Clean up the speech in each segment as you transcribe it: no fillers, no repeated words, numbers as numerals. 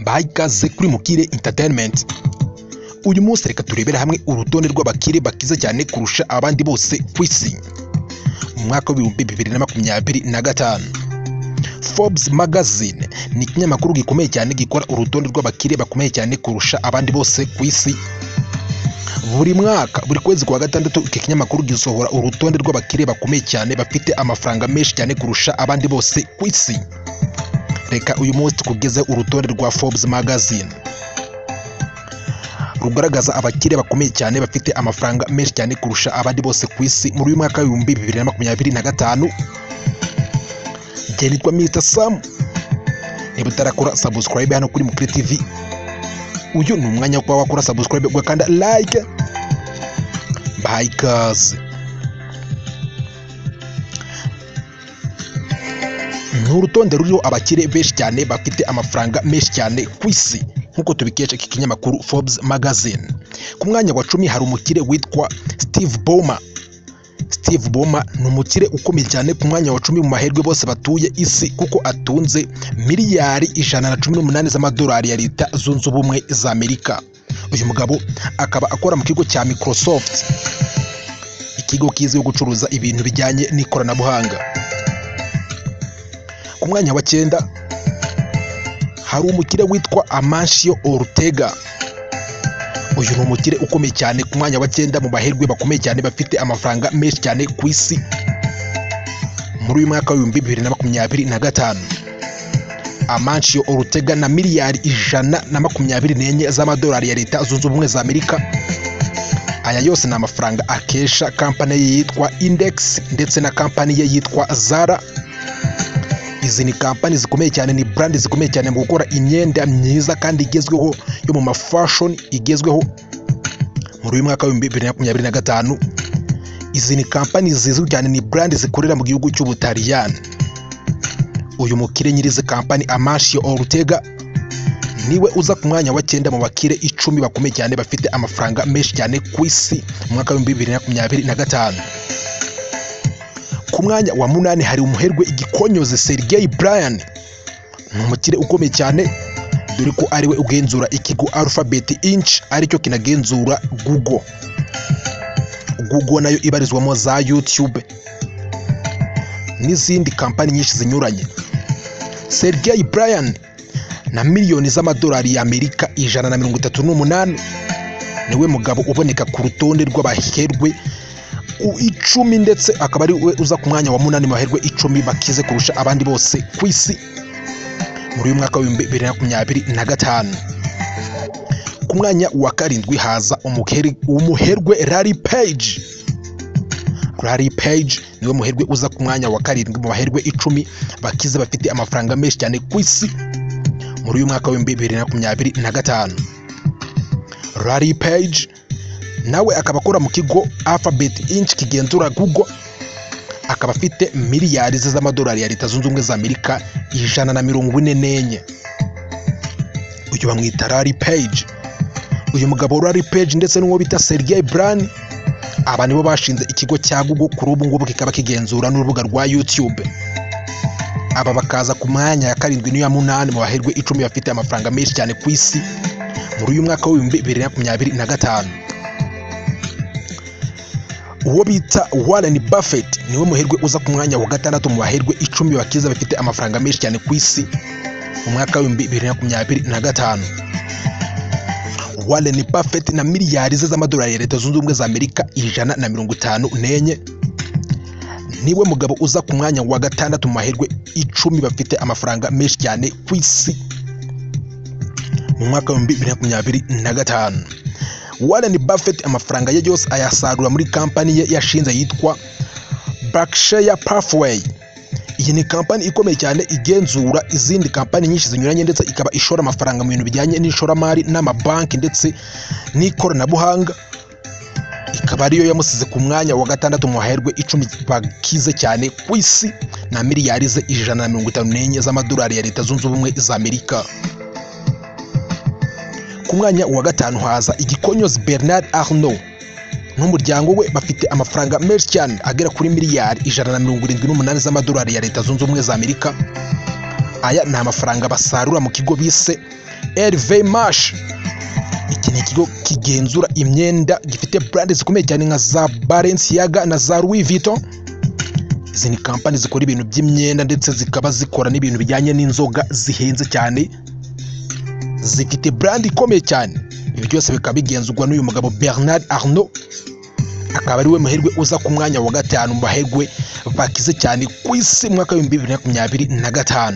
Mbahaye ikaze kuri Mukire Entertainment. Uyu munsi reka turebere hamwe urutonde rw'abakire bakize cyane kurusha abandi bose ku isi mu mwaka w'2025. Forbes Magazine ni ikinyamakuru gikomeye cyane gikora urutonde rw'abakire bakomeye cyane kurusha abandi bose ku isi. Buri mwaka, buri kwezi kwa gatandatu, iki kinyamakuru gisohora urutonde rw'abakire bakomeye cyane bafite amafaranga menshi cyane kurusha abandi bose ku isi. Reka uyu munsi tukugezeho urutonde rwa Forbes Magazine rugaragaza abakire bakomeye cyane bafite amafaranga menshi cyane kurusha abandi bose ku isi muri uyu mwaka w'2025. Njye nitwa Mr Sam. Niba utarakora subscribe hano kuri Mukire TV, uyu ni umwanya wo kuba wakora subscribe ugakanda like. Mbahaye ikaze. Ni urutonde ruriho abakire benshi cyane bafite amafaranga menshi cyane ku isi nk'uko tubikesha iki kinyamakuru Forbes Magazine. Ku mwanya wa 10 hari umukire witwa Steve Ballmer. Steve Ballmer ni umukire ukomeye cyane ku mwanya wa 10 mu maherwe bose batuye isi, kuko atunze miliyari 118 z'amadolari ya Leta Zunze Ubumwe za Amerika. Uyu mugabo akaba akora mu kigo cya Microsoft, ikigo kizwiho gucuruza ibintu bijyanye n'ikoranabuhanga. Ku mwanya wa 9 hari umukire witwa Amancio Ortega. Uyu ni umukire ukomeye cyane ku mwanya wa 9 mu baherwe bakomeye cyane bafite amafaranga menshi cyane ku isi muri uyu mwaka w'2025. Amancio Ortega na miliyari 124 z'amadolari ya Leta Zunze Ubumwe za Amerika. Aya yose ni amafaranga akesha kampani ye yitwa Index ndetse na kampani ye yitwa Zara. Izi ni kampani zikomeye cyane, ni brand zikomeye cyane mu gukora imyenda myiza kandi igezweho yo mu mafashion igezweho muri uyu mwaka w'2025. Izi ni kampani zizwi cyane, ni brand zikorera mu gihugu cy'Ubutaliyani. Uyu mukire nyirizi kampani Amancio Ortega niwe uza ku mwanya wa 9 mu bakire 10 bakomeye cyane bafite amafaranga menshi cyane ku isi mu mwaka w'2025. Ku mwanya wa 8 hari umuherwe igikonyozi Sergey Brin. Ni umukire ukomeye cyane dore ko ariwe ugenzura ikigo Alphabet Inc, aricyo kinagenzura Google. Google nayo ibarizwamo za YouTube n'izindi kampani nyinshi zinyuranye. Sergey Brin na miliyoni z'amadolari ya Amerika 138 niwe mugabo uboneka ku rutonde rw'abaherwe 10, ndetse akaba ari we uza ku mwanya wa 8 mu baherwe 10 bakize kurusha abandi bose ku isi muri uyu mwaka w'2025. Ku mwanya wa 7 haza umuherwe Larry Page. Larry Page niwe muherwe uza ku mwanya wa 7 mu baherwe 10 bakize bafite amafaranga menshi cyane ku isi muri uyu mwaka w'2025. Larry Page nawe akaba akora mu kigo Alphabet Inc kigenzura Google, akaba afite miliyari z'amadolari ya Leta Zunze Ubumwe za Amerika 144. Uyu bamwita Larry Page. Uyu mugabo Larry Page ndetse n'uwo bita Sergey Brin, aba nibo bashinze ikigo cya Google, kuri ubu ngubu kikaba kigenzura n'urubuga rwa YouTube. Aba bakaza ku mwanya ya 7 n'iya 8 mu baherwe 10 bafite amafaranga menshi cyane ku isi muri uyu mwaka w'2025. Uwo bita Warren Buffett niwe muherwe uza ku mwanya wa 6 mu baherwe 10 bakiza bafite amafaranga menshi cyane ku isi mu mwaka w'2025. Warren Buffett na miliyari ze z'amadolari ya Leta Zunze Ubumwe za Amerika 154 niwe mugabo uza ku mwanya wa 6 mu baherwe 10 bafite amafaranga menshi cyane ku isi mu mwaka w'2025. Warren Buffett amafaranga ye yose ayasarura muri kampani ye yashinze yitwa Berkshire Hathaway. Iyi ni kampani ikomeye cyane igenzura izindi kampani nyinshi zinyuranye, ndetse ikaba ishora amafaranga mu bintu bijyanye n'ishoramari n'amabanki ndetse n'ikoranabuhanga. Ikaba ariyo yamusize ku mwanya wa 6 mu baherwe 10 bakize cyane ku isi na miliyari ze 154 z'amadolari ya Leta Zunze Ubumwe za Amerika. Ku mwanya wa 5 haza igikonyozi Bernard Arnault n'umuryango we bafite amafaranga menshi cyane agera kuri miliyari 178 z'amadolari ya Leta Zunze Ubumwe za Amerika. Aya ni amafaranga basarura mu kigo bise LVMH. Iki ni ikigo kigenzura imyenda, gifite brand zikomeye cyane nka za Balenciaga na za Louis Vuitton. Izi ni kampani zikora ibintu by'imyenda, ndetse zikaba zikora n'ibintu bijyanye n'inzoga zihenze cyane, zifite brand ikomeye cyane. Ibi byose bikaba bigenzurwa n'uyu mugabo Bernard Arnault, akaba ari we muherwe uza ku mwanya wa 5 mu baherwe bakize cyane ku isi mu mwaka w'2025.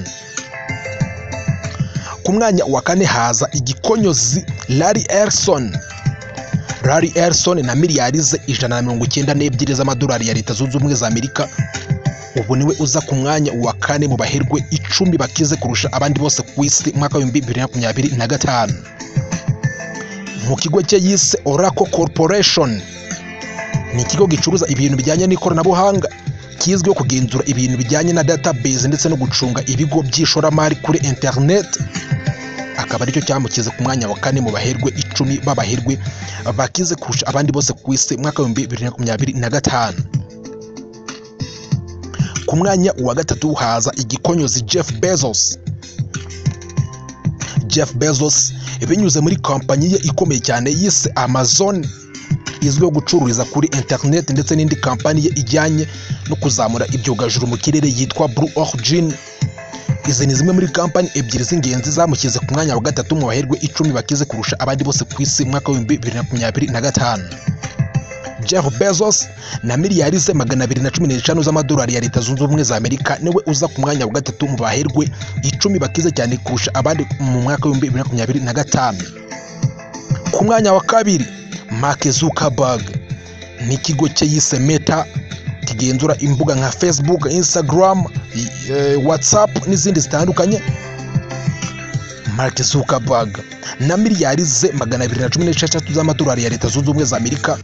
Ku mwanya wa 4 haza igikonyozi Larry Ellison. Larry Ellison na miliyari ze 192 z'amadolari ya Leta Zunze Ubumwe za Amerika, ubu niwe uza ku mwanya wa 4 mu baherwe 10 bakize kurusha abandi bose ku isi mu mwaka w'2025. Mu kigo cye yise Oracle Corporation, ni ikigo gicuruza ibintu bijyanye n'ikoranabuhanga, kizwiho kugenzura ibintu bijyanye na database ndetse no gucunga ibigo by'ishoramari kuri internet, akaba aricyo cyamukize ku mwanya wa 4 mu baherwe 10 b'abaherwe bakize kurusha abandi bose ku isi mu mwaka w'2025. Ku mwanya wa 3 haza igikonyozi Jeff Bezos. Jeff Bezos binyuze muri kompanyi ye ikomeye cyane yise Amazon, izwiho gucururiza kuri internet, ndetse n'indi kampani ye ijyanye no kuzamura ibyogajuru mu kirere yitwa Blue Origin. Izi ni zimwe muri kampani ebyiri z'ingenzi zamushyize ku mwanya wa 3 mu baherwe 10 bakize kurusha abandi bose ku isi mu mwaka w'2025. Jeff Bezos na miliyari ze 215 z'amadolari ya Leta Zunze Ubumwe za Amerika niwe uza ku mwanya wa 3 mu baherwe 10 bakize cyane kurusha abandi mu mwaka w'2025. Ku mwanya wa 2 Mark Zuckerberg n'ikigo cye yise Meta, kigenzura imbuga nka Facebook, Instagram, WhatsApp n'izindi zitandukanye. Mark Zuckerberg na miliyari ze 216 z'amadolari ya Leta Zunze Ubumwe za Amerika.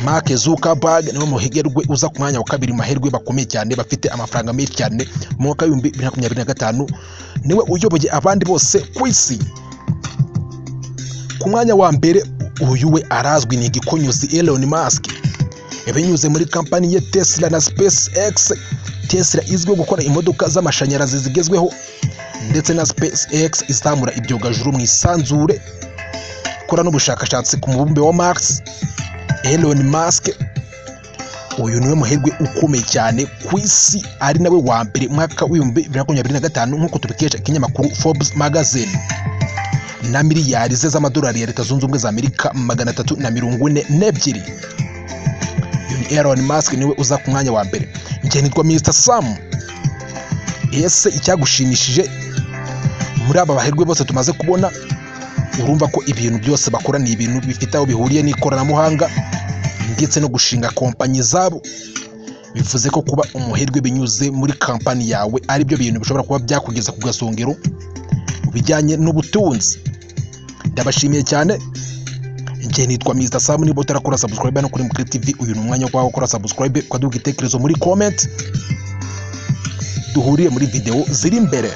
Mark Zuckerberg niwe muhegerwe uza ku mwanya wa 2 maherwe bakomeye cyane bafite amafaranga menshi cyane mu mwaka w'2025, niwe uyoboye abandi bose ku isi. Ku mwanya wa 1 uyu we arazwi ni igikonyozi Elon Musk, binyuze muri kampani ye Tesla na SpaceX. Tesla izwiho gukora imodoka z'amashanyarazi zigezweho, ndetse na SpaceX izamura ibyogajuru mu isanzure, ikora n'ubushakashatsi ku mubumbe wa Mars. Elon Musk uyu niwe muherwe ukomeye cyane ku isi, ari nawe wa mbere mwaka w'2025 nk'uko tubikesha ikinyamakuru Forbes magazine, na miliyari ze z'amadolari ya Leta Zunze Ubumwe za Amerika 342. Elon Musk niwe uza ku mwanya wa 1. Njye nitwa Mr Sam. Ese icyagushimishije muri aba baherwe bose tumaze kubona, urumva ko ibintu byose bakora ni ibintu bifite aho bihuriye n'ikoranabuhanga ndetse no gushinga kompanyi zabo. Bivuze ko kuba umuherwe binyuze muri kampani yawe ari byo bintu bishobora kuba byakugeza ku gasongero mu bijyanye n'ubutunzi. Ndabashimiye cyane. Njye nitwa Mr Sam. Niba utarakora subscribe no kuri Mukuru TV, uyu ni umwanya wo gukora subscribe, ukaduha igitekerezo muri comment, duhuriye muri video ziri imbere.